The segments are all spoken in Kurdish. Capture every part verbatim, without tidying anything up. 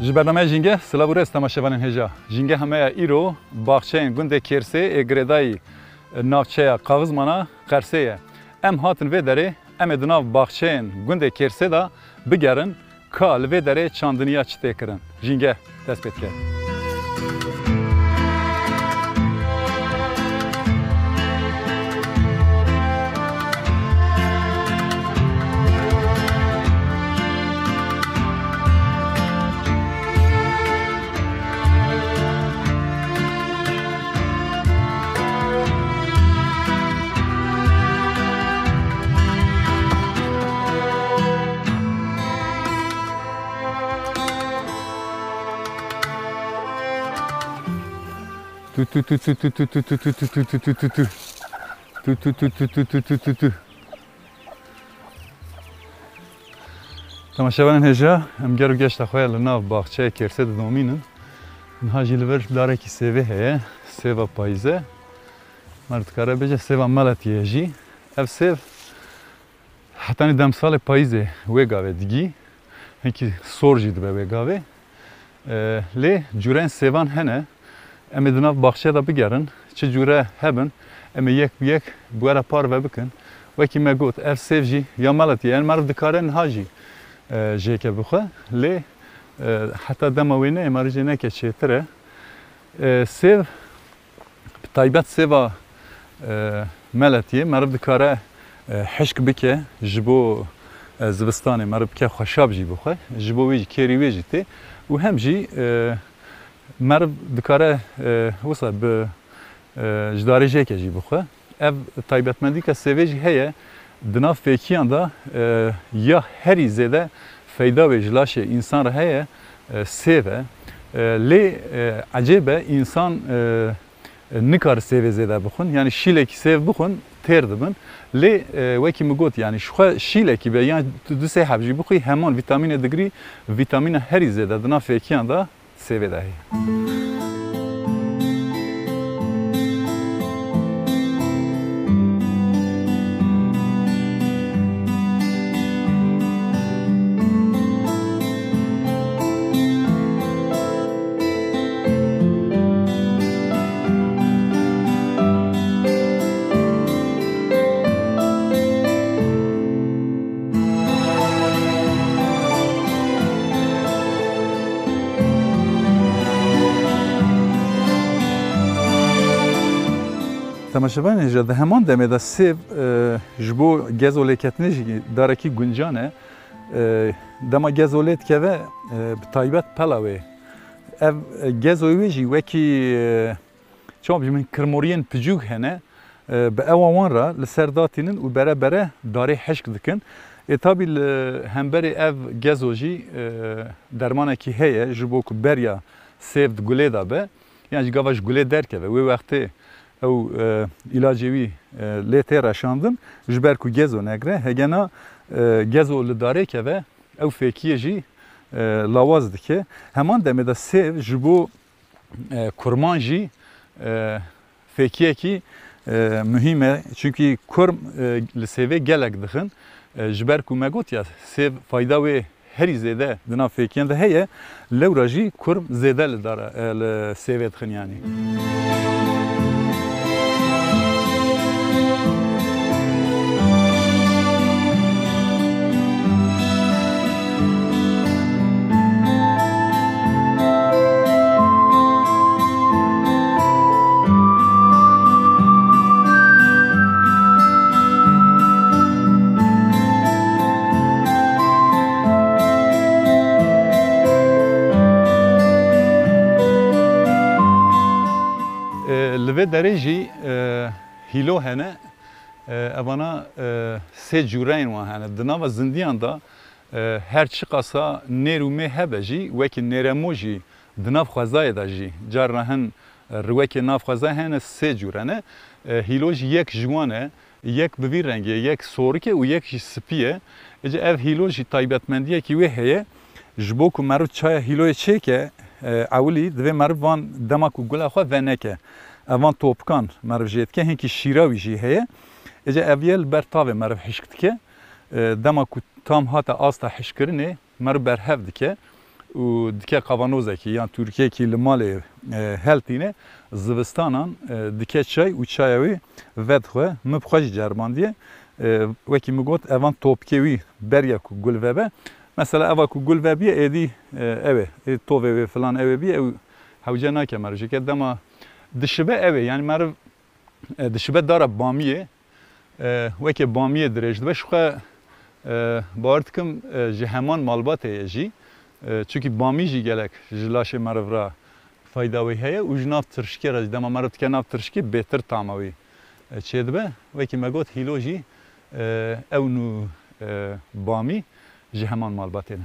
Ji bernameya Jînge, silav û rêz temaşevanên hêja. Jîngeha me ya îro, baxçeyên gundê Kêrsê ê girêdayî navçeya Qaxizmana Qersê ye. Em hatin vê derê, em ê di nav baxçeyên gundê Kêrsê de bigerin, ka li vê derê çandiniya çi tê kirin. Jînge, dest pê dike. Tu, tu, tu, tu. Tu, tu, tu, tu, tu, tu. Temaşevanên hêja, em ger û geşta xwe li nav baxçeyê Kêrsê didomînin. Niha jî li vir darekî sêvê heye, sêva payîze. Meriv dikare bêje sêva meletiyê jî. Ev sêv hetanî demsalê payîzê wê gavê digî. Hinkî sor jî dibe wê gavê. E, lê cureyên sêvan hene. Em ê di nav baxçe de bigerin. Çi cure hebin, em ê yek bi yek bi we re parve bikin. Wekî me got, ev sêv jî ya meletî ye. Meriv dikare niha jî, e, jêke bixwe. Lê, e, heta dema wê neyê, meriv jê neke çêtir e. E, sêv, bi taybet sêva, e, meletiyê, meriv dikare, e, hişk bike ji bo, e, zivistanê, meriv bike xweşab jî bixwe. Ji bo wê jî, kêrî wê jî tê. Û hem jî, e, meriv dikare, e, wisa bi, e, ji darê jêke jî bixwe. Ev taybetmendîka sêvê jî heye. Di nav fêkiyan de, e, ya herî zêde feyda wê ji laşê însan re heye, e, sêv e. E, lê, e, ecêb e, însan, e, nikare sêvê zêde bixwin. Yanî şîlekî sêv bixwin, têr dibin. Lê, e, wekî min got, yanî ji xwe şîlekî be, yan tu du sê heb jî bixwî, heman vîtamînê digirî, vîtamîna herî zêde di nav fêkiyan de sêvê de heye. Temaşevanên hêja, di heman demê de sêv, e, ji bo gezo lêketinê jî darekî guncan e. E, dema gezo lê dikeve, e, bi taybet pela wê. Ev, e, gezoyê wê jî wekî, e, çawa bijîm, kirmoriyên picûk hene, e, bi ewa wan re li ser datînin û bere bere darê hişk dikin. Ê tabî li hemberê ev gezo jî, e, dermanekî heye ji bo ku beriya sêv di gulê de be, yan jî gava ji gulê derkeve. Wê wextê ew, e, îlacê wî, e, lê tê reşandin, ji ber ku gezo negre, hegena, e, gezo li darê keve, ew fêkiyê jî, e, lawaz dike. Heman demê de sêv ji bo, e, kurman jî, e, fêkiyekî, e, muhîm e. Çunkî kurm, e, li sêvê gelek dixin. E, ji ber ku me got ya, sêv fayda wê herî zêde di nav fêkiyan de heye, lewra jî kurm zêde li dara, e, li sêvê dixin yanî. E, li vê derê jî, e, hîlo hene. E, evana, e, sê cûreyên wan hene. Di nava zindiyan de, e, her çiqasa nêr û mê hebe jî, wekî nêremo jî di nav xwezayê de jî, carna hin, e, riwekê nav xwezayê hene, sê cûre ne. E, hîlo jî yek ji wan e, yek bi vî rengê, yek sorik e û yek jî spî ye. Ece ev hîlo jî taybetmendiyekî wê heye. Ji bo ku meriv çaya hîloyê çêke, e, ewilî divê meriv van dema ku gula xwe veneke. Evan topikan meriv jê dike, hinkî şîra wî jî heye. Ece ev ye li ber tavê meriv hişk dike. E, dema ku tam hate asta hişkirinê, meriv berhev dike û dike kavanozekî yan tûrikekî li malê, e, heltîne, zivistanan, e, dike çay û çaya wî vedixwe. Min bi xwe jî ceribandiye. E, wekî min got, evan topikê wî beriya ku gul vebe. Mesela eva ku gul vebiye, êdî, e, ew ê, ê tovê wê filan ew ê biye, ew hewce nake meriv jê ke. Dema dişibe ew ê, yanî meriv, e, dişibe dara bamiyê, e, weke bamiyê dirêj dibe. Ji xwe, e, bawer dikim, e, ji heman malbatê ye jî. E, çunkî bamî jî gelek ji laşê meriv re fayda wê heye û ji nav tirşikê re jî, dema meriv dike nav tirşikê, bêtir tama wî, e, çêdibe. Wekî me got, hîlo jî, e, ewn û, e, bamî ji heman malbatê ne.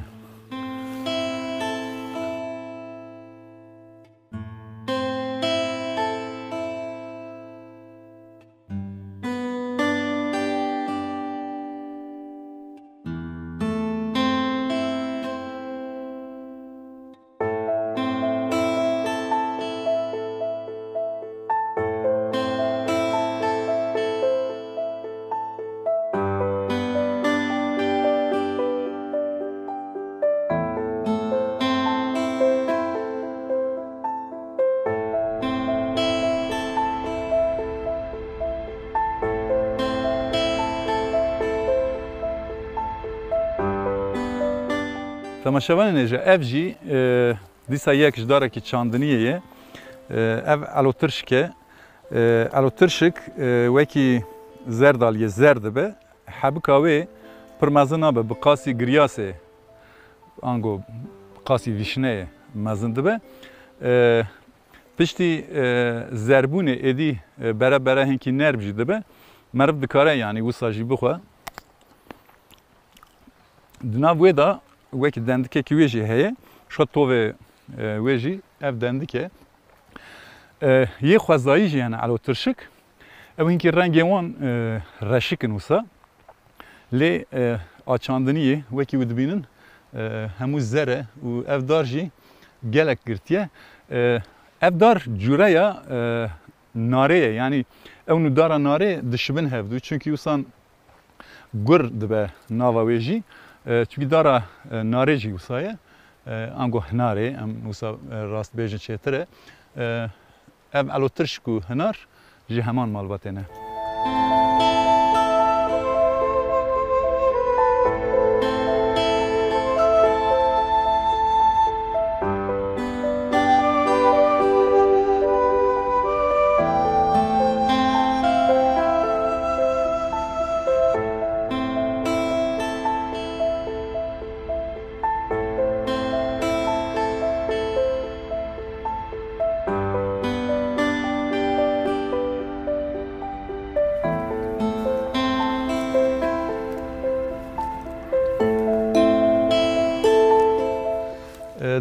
Temaşevanên hêja, ev jî, e, dîsa yek ji darekî çandiniyê ye. E, ev elotirşik e. E, elotirşik, e, wekî zerdaliyê zer dibe. Hebika wê pir mezin nabe, bi qasî giryasê, ango bi qasî vîşneyê mezin dibe. E, piştî, e, zerbûnê êdî, e, bere bere hinkî nerm jî dibe. Meriv dikare, yanî, wisa jî bixwe. Di nav wê de wekî dendikekî wê jî heye. Şo tovê, e, wê jî ev dendik e. E, yê xwezayî jî hene elotirşik. Ew hinkî rengê wan, e, reşik in wisa. Lê, e, a çandiniyê wekî wî dibînin, e, hemû zer e û ev dar jî gelek girtiye. E, ev dar cûreya, e, narê ye. Yanî ew nû dara narê dişibin hevdû. Çunkî wisa gur dibe nava wê jî. E, çunkî dara, e, narê jî wisa ye. E, ango hinarê, em wisa, e, rast bêjin çêtir e. E, ev elotirşik û hinar ji heman malbatê ne.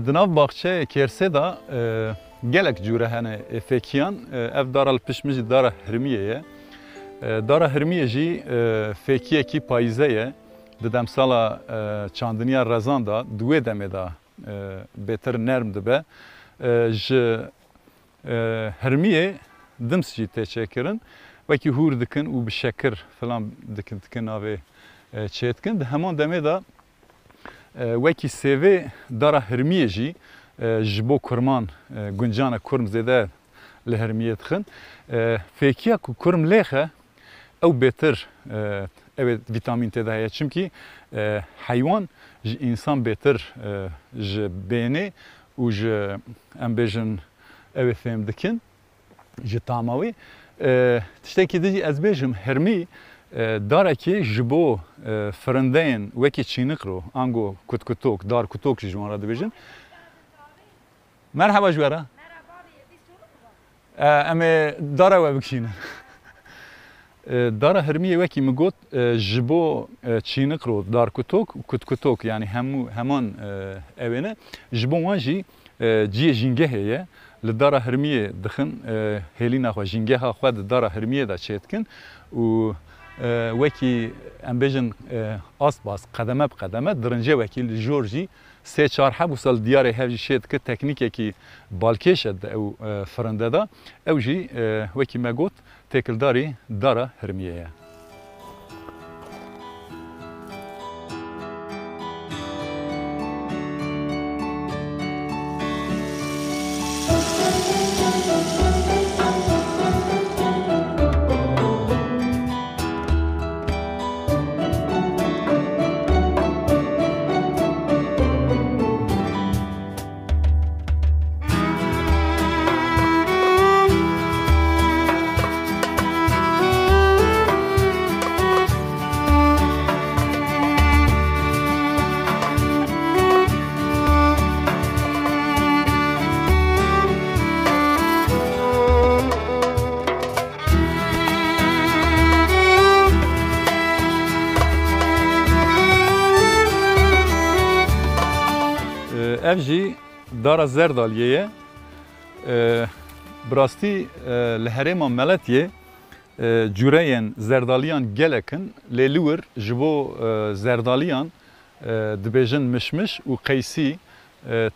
Di nav baxçeyê Kêrsê de, e, gelek cûre hene, e, fêkiyan. E, ev dara li pişt min jî dara hirmiyê ye. E, dara hirmiyê jî, e, fêkiyekî payîze ye. Di demsala, e, çandiniya rezan de, di wê demê de, e, bêtir nerm dibe. E, ji, e, hirmiyê dims jî tê çêkirin. Wekî hûr dikin û bi şekir filan dikin, dikin navê, e, çêdikin. Di heman demê de, e, wekî sêvê dara hirmiyê jî, e, ji bo kurman, e, guncan e, kurm zêde li hirmiyê dixin. E, fêkiya ku kurm lêxe, ew bêtir, e, ew ê vîtamîn tê de heye. Çimkî, e, heywan ji însan bêtir, e, ji bênê û ji, em bêjin, ew ê fêm dikin, ji tama wî. E, tiştekî din jî ez bêjim, hirmî, e, darekî ji bo, e, firindeyên wekî çîniqro, ango kutkutok, darkutok jî ji wan re dibêjin. Merheba ji we re. E, em ê dara we bikişînin. E, dara hirmiyê wekî min got, e, ji bo, e, çîniqro, darkutok, kutkutok, yanî hemû, heman, e, ew ê ne. Ji bo wan jî, e, cihê jîngehê ye. Li dara hirmiyê dixin, e, hêlîna xwe, jîngeha xwe di dara hirmiyê de çêdikin û, e, wekî em bêjin, e, ast bi ast, qedeme bi qedeme dirince wekî li jor jî sê çar heb wisa li diyarê hev jî şê dike, teknîkekî balkêş e di ew, e, firinde de. Ew jî, e, wekî me got, têkildarî dara hirmiyê ye. Ev jî dara zerdaliyê ye. Bi rastî, li herêma Meletiyê, cûreyên zerdaliyan gelek in, lê li wir ji bo zerdaliyan dibêjin mişmiş û qeysî.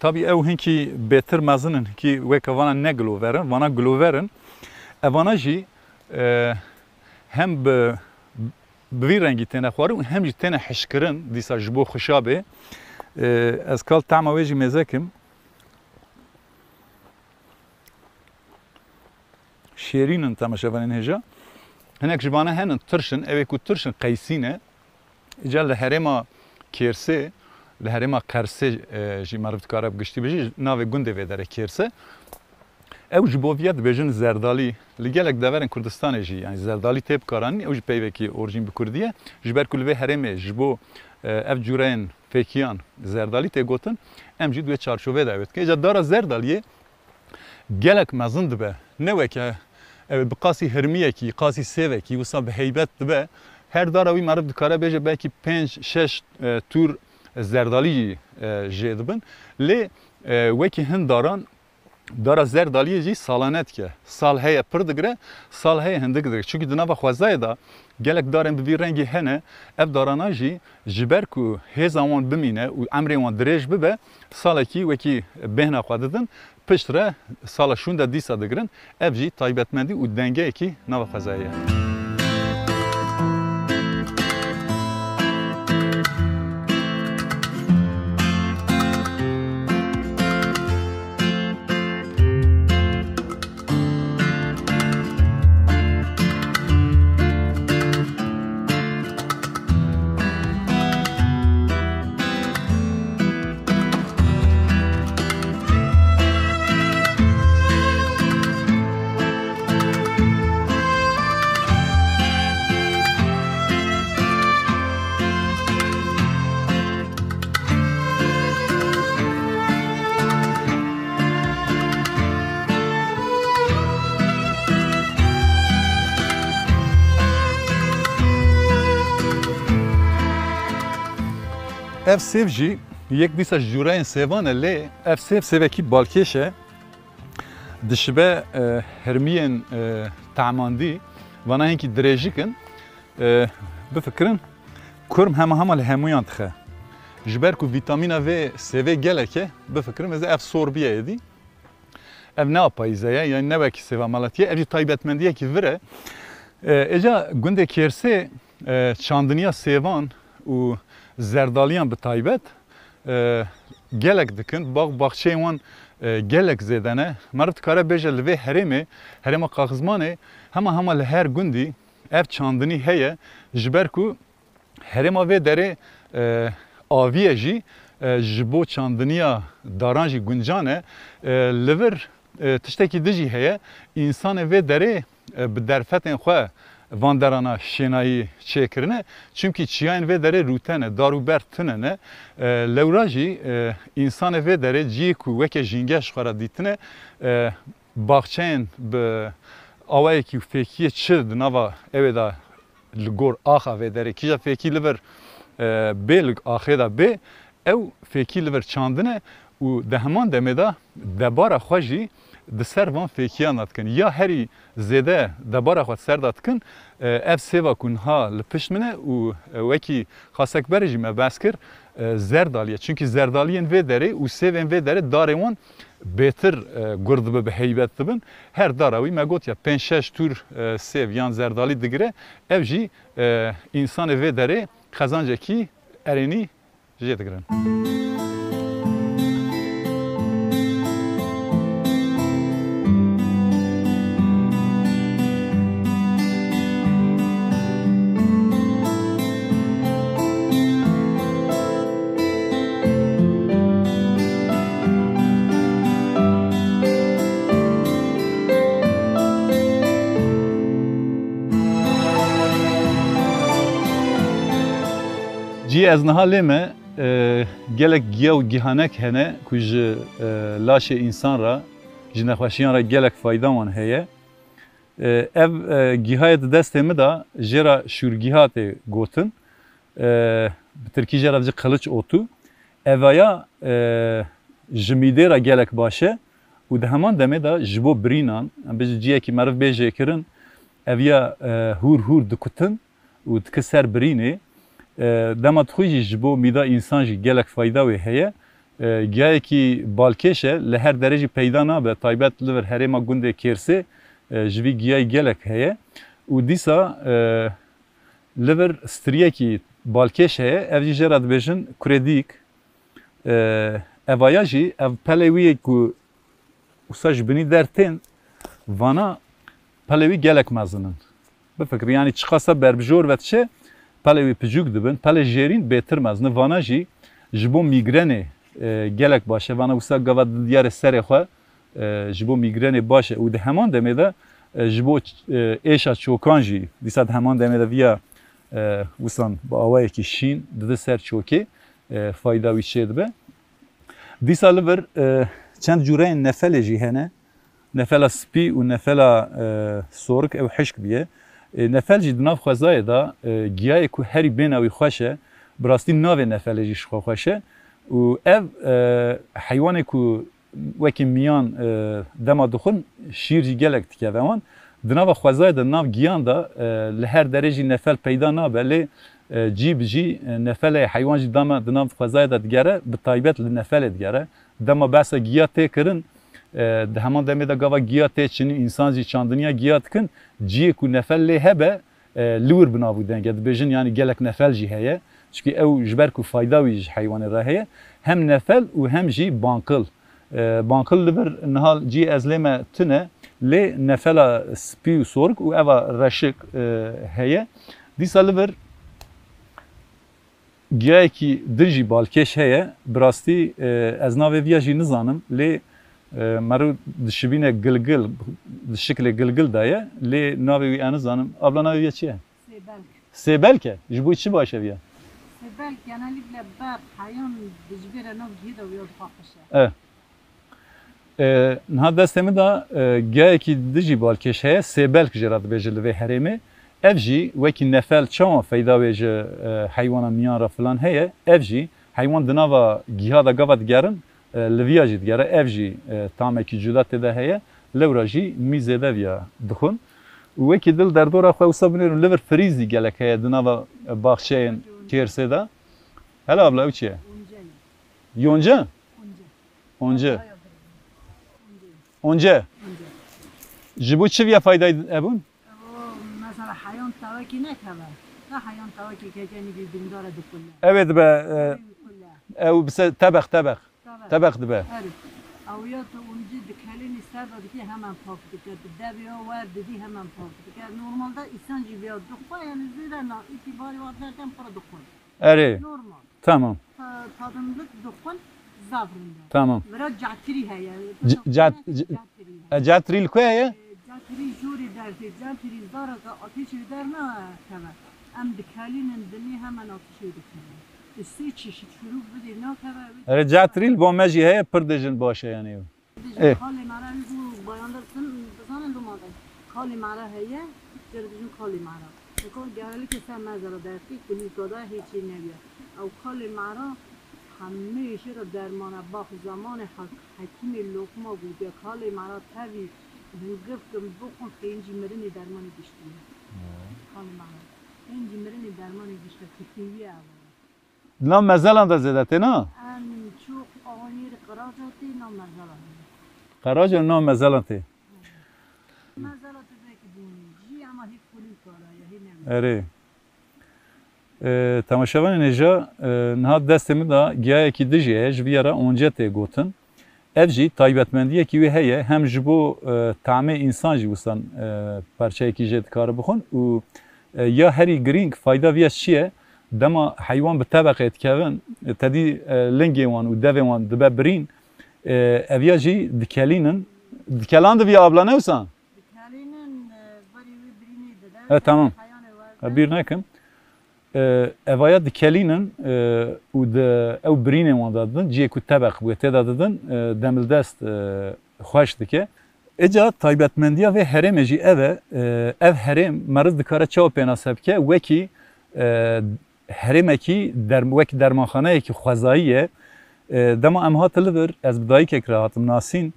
Tabî ew hinkî bêtir mezin in, hinkî weke vana ne gilover in, vana gilover in. Evana jî, e, hem bi, bi vî rengî têne xwarin û hem jî têne hişkirin, dîsa ji bo xuşabê. E, ez kal tema wê jî mêze kim. Şêrîn in temaşevanên hêja. Hinek ji vana henin tirş in, ew ê ku tirş in qeysî ne. Îcar li herêma Kêrsê, li herêma Qersê, e, jî meriv dikare bi giştî bijî, navê gundê vê derê Kêrse. Ew ji bo viya dibêjin zerdalî. Li gelek deverên Kurdistanê jî, yanî zerdalî tê bikaranîn, ew jî peyvekî orjîn bi kurdî ye. Ji ber ku li vê herêmê ji bo, e, ev cûreyên fêkiyan zerdalî tê gotin, em jî di wê çarçovê de ew ê dikin. Îcar dara zerdaliyê gelek mezin dibe. Ne weke ew bi qasî hirmiyekî, qasî sêvekî wisa bi heybet dibe. Her dara wî meriv dikare bêje belkî pênc şeş, e, tûr zerdalî jî, e, jê dibin. Lê, e, wekî hin daran, dara zerdaliyê jî salane dike. Sal heye pir digire, sal heye hindik digire. Çimkî di nava xwezayê de gelek darên bi vî rengî hene. Ev darana jî ji ber ku hêza wan bimîne û emrê wan dirêj bibe, salekî wekî bêhna xwe didin, piştre sala şûnde dîsa digirin. Ev jî taybetmendî û dengeyekî nava xwezayê ye. Ev sêv jî Yek dîsa ji cûreyên sêvan e, lê ev sêv sêvekî balkêş e. Dişibe, e, hermiyên, e, tahmandî, vana hinkî dirêjik in. E, bifikirin, kurm hema hema li hemûyan dixe. Ji ber ku vîtamîna vê sêvê gelek e, bifikirin, ez ev sor biye êdî. Ev ne a payîze ye, yani ne wekî sêva melatiye, ev jî taybetmendiyekî vir e. E, êca gundê Kêrsê, e, çandiniya sêvan û zerdaliyan bi taybet, e, gelek dikin. Bax, baxçeyên wan, e, gelek zêde ne. Meriv dikare bêje li vê herêmê, herêma Qaxizmanê, hema hema li her gundî ev çandinî heye, ji ber ku herêma vê derê, e, aviye jî, e, ji bo çandiniya daran jî guncan e. E, li vir, e, tiştekî din jî heye, însanê vê derê, e, bi derfetên xwe van derana şênayî çêkirine. Çimkî çiyayên vê derê rûte ne, dar û ber tune ne. E, lewra jî, e, însanê vê derê ciyê ku weke jîngeş xwe re dîtine, e, baxçeyên bi awayekî û fêkiyê çi di nava ewê de li gor axa vê derê, kîja fêkî li vir, e, bê li axê de bê, ew fêkî li vir çandine û di heman demê de debara xwe jî di ser van fêkiyan de dikin. Ya herî zêde debara xwe di ser de dikin, e, ev sêva ku niha li pişt min e û, e, wekî xasekberê jî me behs kir, e, zerdalî ye. Çimkî zerdaliyên vê derê û sêvên vê derê darê wan bêtir, e, gur dibe, bi heybet dibin. Her dara wî me got ya pênc şeş tûr, e, sêv yan zerdalî digire. Ev jî, e, însanê vê derê qezancekî erênî jê digirin. Cî ez niha lê me, e, gelek giya û gihanek hene ku ji, e, laşê însan re, ji nexweşiyan re gelek fayda wan heye. E, ev, e, gihayê di destê min de jê re şûrgiha tê gotin. E, bi tirkî jê re dibêje qiliç otu. Evaya, e, ji mîdê re gelek baş e û di heman demê de ji bo birînan, em bêjin ciyekî meriv bê jêkirin, eviya, e, hûr hûr dikutin û dike ser birînê. E, dema dixwî jî ji bo mîda însan jî gelek fayda wê heye. E, giyayekî balkêş e, li her derê jî peyda nabe, taybet li vir herêma gundê Kêrsê, e, ji vî giyayî gelek heye. Û dîsa, e, li vir striyekî balkêş heye, ev jî jê re dibêjin kurêdîk. E, evaya jî, ev pelê wî yê ku wisa ji binî dertên, vana pelê wî gelek mezin in. Bifikir, yanî çiqasa berbijor ve diçe, pelê wî piçûk dibin, pelê jêrîn bêtir mezin in. Vana jî ji bo mîgrenê, e, gelek baş e. Vana wisa gava diyarê serê xwe, e, ji bo mîgrenê baş e. Û di heman demê de, e, ji bo, e, êşa çokan jî, dîsa di heman demê de viya, e, wisan bi awayekî şîn dide ser çokê, e, fayda wî çêdibe. Dîsa li vir, e, çend cûreyên nefelê jî hene. Nefela spî û nefela, e, sorik ew hişk bûye. E, nefel jî di nav xwezayê de, e, giyayê ku herî bêna wî xweş e, bi rastî navê nefelê jî ji xwe xweş e. Û ev, e, heywanê ku wekî miyan, e, dema dixwin şîr jî gelek dikeve wan. Di nava xwezayê de, nav giyan de, e, li her derê jî nefel peyda nabe, lê, e, cî bi cî, e, nefelê heywan jî dama di nav xwezayê de digere, bi taybet li nefelê digere. Dema behsa giya tê kirin, e, di heman demê de gava giya tê çinî, însan jî çandiniya giya dikin, ciyê ku nefel lê hebe, e, li wir bi nav û deng e. Dibêjin, yanî gelek nefel jî heye. Çikî ew ji ber ku fayda wî ji heywanê re heye, hem nefel û hem jî bankil. E, bankil li vir niha cî ez lê me tune, lê nefela spî û sorik û eva reşik, e, heye. Dîsa li vir giyayekî din jî balkêş heye. Bi rastî, e, ez navê viya jî nizanim, lê, e, meriv dişibîne gilgil, di şiklê gilgil de ye, lê navê wî ez nizanim. Abla, navê viya çi ye? Sêbelk. Sêbelk e? Ji bo çi baş e viya? Sêbelk, genellikle berf, heyan ji vê re nav gihê de wî ya dixwe xweş e. E. E, niha destê min de, e, giyayekî din jî balkêş heye, sêbelk jê re dibêje li vê herêmê. Ev jî wekî nefel çawan feyda wê ji, e, heywana miyan re filan heye, ev jî Heywan di nava giha de gava digerin, e, li viya jî digere. Ev jî, e, tamekî cuda tê de heye. Lewra jî mî zêde viya dixwin. Û wekî dil derdora xwe wisa binêrin, li vir firîzî gelek heye di nava, e, baxçeyên kêrsê de. Hele abla, ew çi ye? Yonce? Once. Once? Once. Ji bo çi viya faydayî hebûn? Evo, mesela heyan tawekî nekeve. Ne heyan tawekî kekenî bir bindara dikule. Evet be, e, Dikule. Ew bise tebeq, tebeq. Tawek. Tebeq dibe. Herif. Ew ya tu once dikelînî ser de dikî hemen pak dike. Tu devê ya wer didî hemen pak dike. Normalde insan jî viya dixwe, yani zêde na îtîbarî wan derken pir dixwe. Erê. Normal. Tamam. Ta-, tadımlık dixwin zaf rind e. Tamam. Vira catirî heye. C-, cat-, c-, Catirî heye. E, catirî li ku heye? E, catirî jorê dertê, catirî zareke ateşê dernakeve. Em dikelînin dinê hemen ateşê dikeve. Tu sê çeşit şurûb bidê nakeve. Erê, catirî li bo me jî heye, pir dijin baş e yani. Dijin Ê. Kalê mera, wî ku bayanlar din bizanin domade. Kalê mera heye, jê re dijin kalê mera. Eko genellikle ser mezara dertî kulîka da hêçî nebiye. Ew kalê mera hemê jê re dermane. Bax zamanê hek-, hekîmê Lokma gotiye, kalê mera tevî hingivkim bixwin, xêncî mirinê dermanê giştî ye. Kalê mera. Xêncî mirinê dermanê giştî ye, kifêwî ye ev. Di nav mezelan de zêde tê, na? Em çok awanî qiraca tê, nav mezelan tê. Qiraca nav mezelan tê. Mezela tu belkî bûnî jî, ama hê kulî kara ye, hê ne. Erê. E, temaşevanên hêja, e, niha destê min de giyayekî dijî heye, ji vî ye re once tê gotin. Ev jî taybetmendiyekî wê heye, hem ji bo, e, tamê însan jî wistan, e, parçeyekî jê dikare bixwin û, e, ya herî girîng fayda viya çi ye? Dema heywan bi tebeqê dikevin, e, tedî, e, lingê wan û devê wan dibe birîn, e, eviya jî dikelînin. Dikelandivî abla ne wisa? Dikelînin, e, berî wî birînê dide. He, tamam. Heyanê werde. E, bîr nekim. E, evaya dikelînin, e, û di ew birînê wan de didin, cihê ku tebeq bûye tê de didin, e, demildest, e, xweş dike. Êca taybetmendiya vê herêmê jî ev e, e, ev herêm meriv dikare çawa pênase bike, wekî, e, herêmekî derm-, wekî dermanxaneyekî xwezayî ye. E, dema em hatin li vir, ez bi dayikek re hatim nasîn.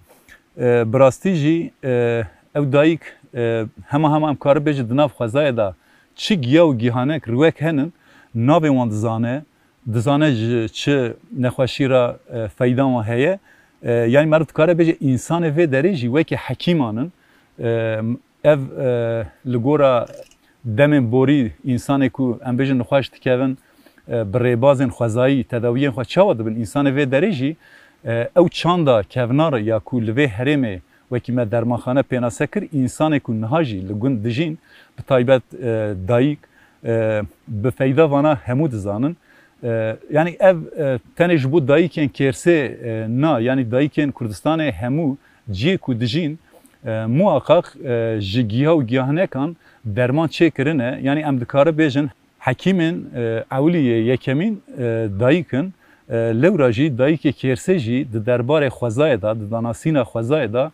E, bi rastî jî, e, ew dayik, e, hema hema em kare bêjin di nav xwezayê de çi giya û gihanek riwek henin, navê wan dizane, dizane ji çi nexweşî re, e, feyda wan heye. E, yanî meriv dikare bêje însanê vê derê jî wekî hekîman in. E, ev, e, li gora demên borî însanê ku em bêjin nexweş dikevin, e, bi rêbazên xwezayî, tedawiyên xwe çawa dibin? Însanê vê derê jî, e, ew çanda kevnar ya ku li vê herêmê wekî me dermanxane pênase kir, însanê ku niha jî li gund dijîn, bi taybet, e, dayik, e, bi feyda vana hemû dizanin. E, yanî ev, e, tenê ji bo dayikên kêrsê, e, na, yanî dayikên Kurdistanê hemû cihê ku dijîn, e, muhaqaq, e, ji giya û giyahinekan derman çêkirine. Yanî em dikare bêjin, hekîmên, e, ewilî yê yekemîn, e, dayik in. E, lewra jî dayikê kêrsê jî di derbarê xwezayê de, di danasîna xwezayê de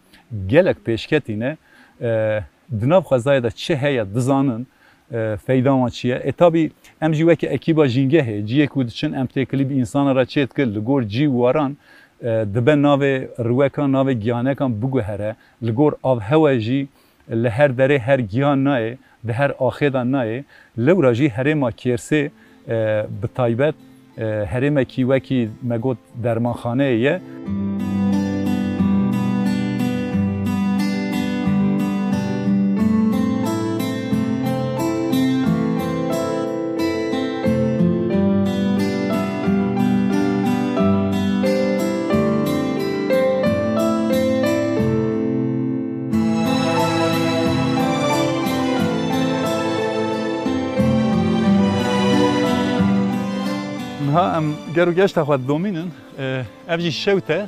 gelek pêşketî ne. E, di nav xwezayê de çi heye dizanin, e, feyda wan çi ye. E, tabî em jî weke ekîba Jîngehê, cihê ku diçin em têkilî bi însanan re çê dikin, li gor cî û waran, e, dibe navê riwekan, navê giyanekan biguhere, li gor avhewa jî li her derê her giyan nayê, di her axê de nayê. Lewra jî herêma Kêrsê, e, bi taybet, e, herêmekî wekî me got dermanxaneyê ye. Niha em ger û geşta xwe didomînin. E, ev jî şewt e.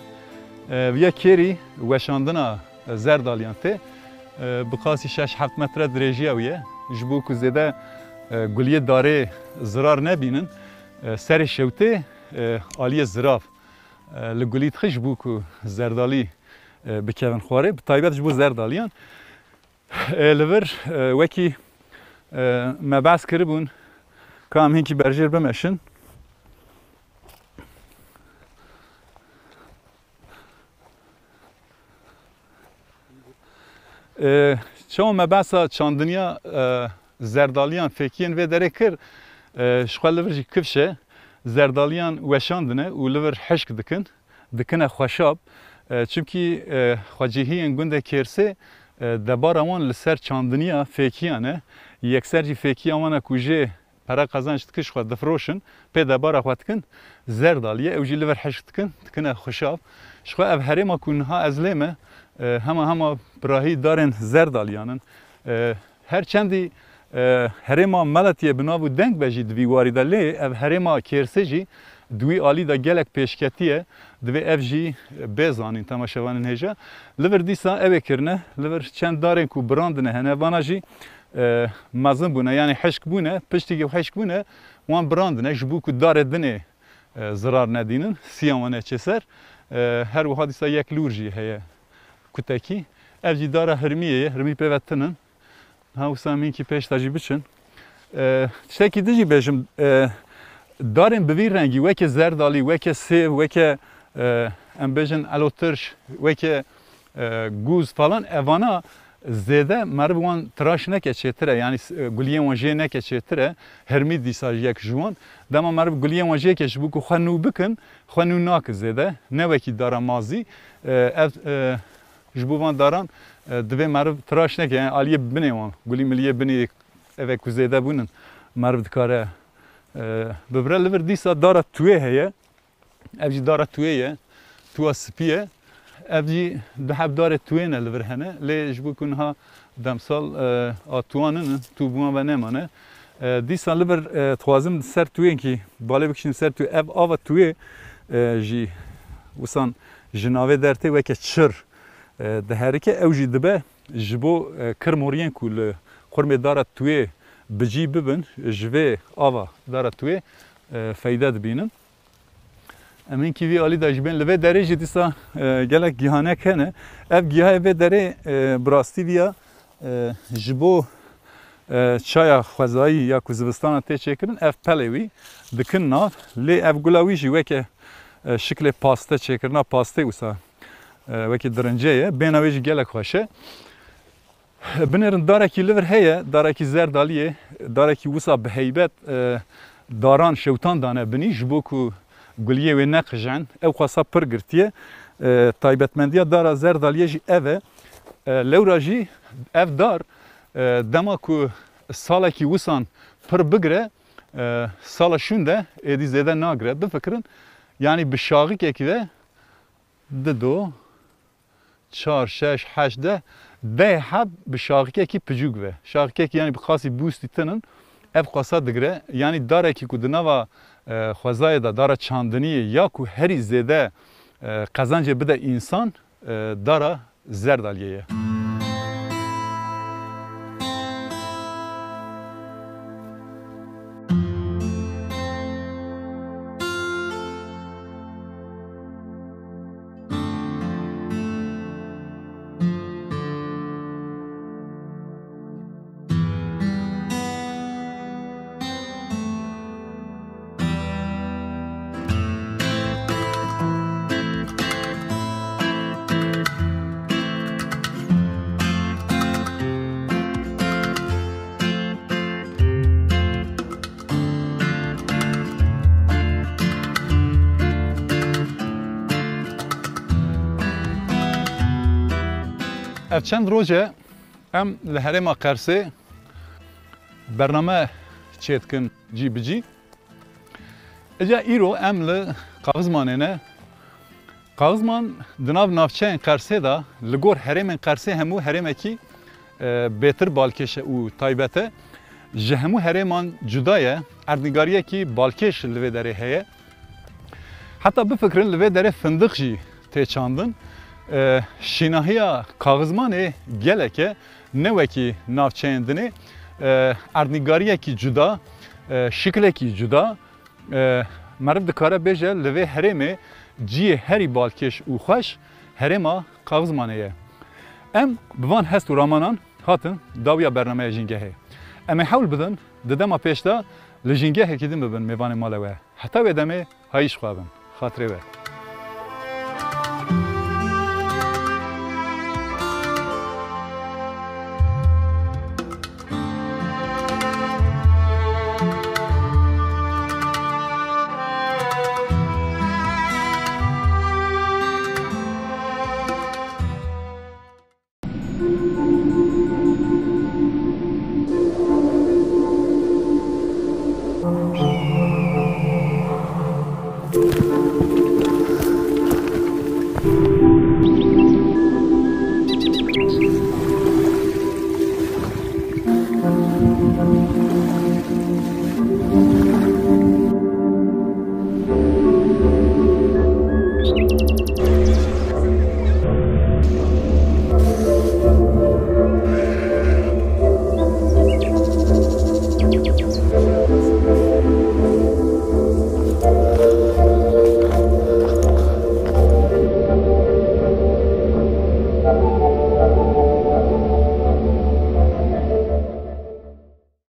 E, viya kêrî weşandina Zerdaliyan tê. E, bi qasî şeş heft metre dirêjiya wî ye. Ji bo ku zêde, e, guliyê darê zirar nebînin, e, serê şewtê, e, aliyê zirav, e, li gulî dixin ji bo ku zerdalî, e, bikevin xwarê. Bi taybet ji bo zerdaliyan. E, li vir, e, wekî, e, me behs kiribûn, ka em hinkî berjêr bimeşin. E, çawa me behsa çandiniya, e, zerdaliyan, fêkiyên vê derê kir, e, ji xwe li vir jî kifş e. Zerdaliyan weşandine û li vir hişk dikin, dikine xweşab. E, çimkî, e, xwecihiyên gundê Kêrsê, e, debara wan li ser çandiniya fêkiyan e. Yekser jî fêkiya wan e ku jê pere qezenc dikin, ji xwe difiroşin, pê debara xwe dikin, zerdaliye, ew jî li vir hişk dikin, dikine xweşab. Ji xwe ev herêma ku niha ez lê me, e, hema hema birahî darên zerdaliyan in. E, her çendî, e, herêma Meletiyê bi nav û deng be jî di vî warî de, lê ev herêma Kêrsê jî di wî alî de gelek pêşketî ye. Divê ev jî bê zanîn temaşevanên hêja. Li vir dîsa ew ê kirine, li vir çend darên ku birandine hene, vana jî e, mezin bûne, yanî hişk bûne, piştî ku hişk bûne, wan birandine, ji bo ku darê dinê, e, zirar nedînin, siya wan neçe ser. E, her wiha dîsa yek lûr jî heye kutekî. Ev jî dara hirmiyê ye, hirmî pê ve tinin. Ha wisa mînkî pêş de jî biçin. E, tiştekî din jî bêjim, e, darên bi vî rengî, weke zerdalî, weke sêv, weke, e, em bêjin elotirş, weke, e, gûz falan, evana zêde meriv wan tiraş neke çêtir e, yanî s-, e, guliyên wan jê neke çêtir e, hermî dîsa yek ji wan. Dema meriv guliyên wan jê ke ji bo ku xwe nû bikin, xwe nû nake zêde, ne wekî dara mazî. E, ev, e, ji bo van daran, e, divê meriv tiraş neke, yanî aliyê binê wan, gulî miliyê binê ev e ku zêde bûnin, meriv dikare, e, bibire. Li vir dîsa dara tuwê heye. Ev jî dara tuwê ye. Tuwa spî ye. Ev jî du heb darê tuwê ne li vir hene. Lê ji bo ku niha demsal, e, a tuwa ninin, tû bi wan ve nemane. E, dîsa li vir, e, dixwazim ser tuwênkî balê bikişînim ser tuwê. Ev ava tuwê, e, jî wisan ji navê dertê weke çir, e, diherike. Ew jî dibe ji bo, e, kirmoriyên ku li qurmê dara tuwê bi cî bibin, ji vê ava dara tuwê, e, feyde dibînin. Em hinkî vî alî de ji bên li vê derê jî dîsa, e, gelek gihanek hene. Ev gihayê vê derê, e, bi rastî viya, e, ji bo, e, çaya xwezayî ya ku zivistana tê çêkirin, ev pelê wî dikin nav. Lê ev gula wî jî weke, e, şiklê paste çêkirina pastê wisa, e, wekî dirincê ye. Bêhna wê jî gelek xweş e. Binêrin darekî li vir heye, darekî zerdaliyê, darekî wisa bi heybet, e, daran şewtan dane binî, ji bo ku guliyê wê neqijin, ew xwesa pir girtiye. E, taybetmendiya dara zerdaliyê jî ev e. E, lewra jî ev dar, e, dema ku salekî wisan pir bigire, e, sala şûn de êdî zêde nagire. Bifikirin, yanî bi şaxikekî ve dido, çar, şeş, heşt, deh, deh heb bi şaxikekî picûk ve. Şaxikekî, yanî bi qasî bûstî tinin, ev qasa digire. Yanî darekî ku di nava, e, xwezayê de, dara çandiniyê ya ku herî zêde, e, qezencê bide însan, e, dara zerdaliyê ye. Ev çend roj e em li herêma Qersê bername çêdikin cî bi cî. Îca îro em li Qaxizmanê ne. Qaxizman di nav navçeyên Qersê de li gor herêmên Qersê hemû herêmekî, e, bêtir balkêş e û taybet e. Ji hemû herêman cuda ye. Erdnîgariyekî balkêş li vê derê heye. Heta bifikirin li vê derê findiq jî tê çandin. E, şînahiya Qaxizmanê gelek e, ne wekî navçeyên dinê. E, erdnîgariyekî cuda, e, şiklekî cuda. E, meriv dikare bêje li vê herêmê cihê herî balkêş û xweş herêma Qaxizmanê ye. Em bi van hest û ramanan hatin dawiya bernameya Jîngehê. Em ê hewl bidin di dema pêş de li Jîngehekî din bibin mêvanê mala we. Heta wê demê hayî ji xwe bin. Xatirê we.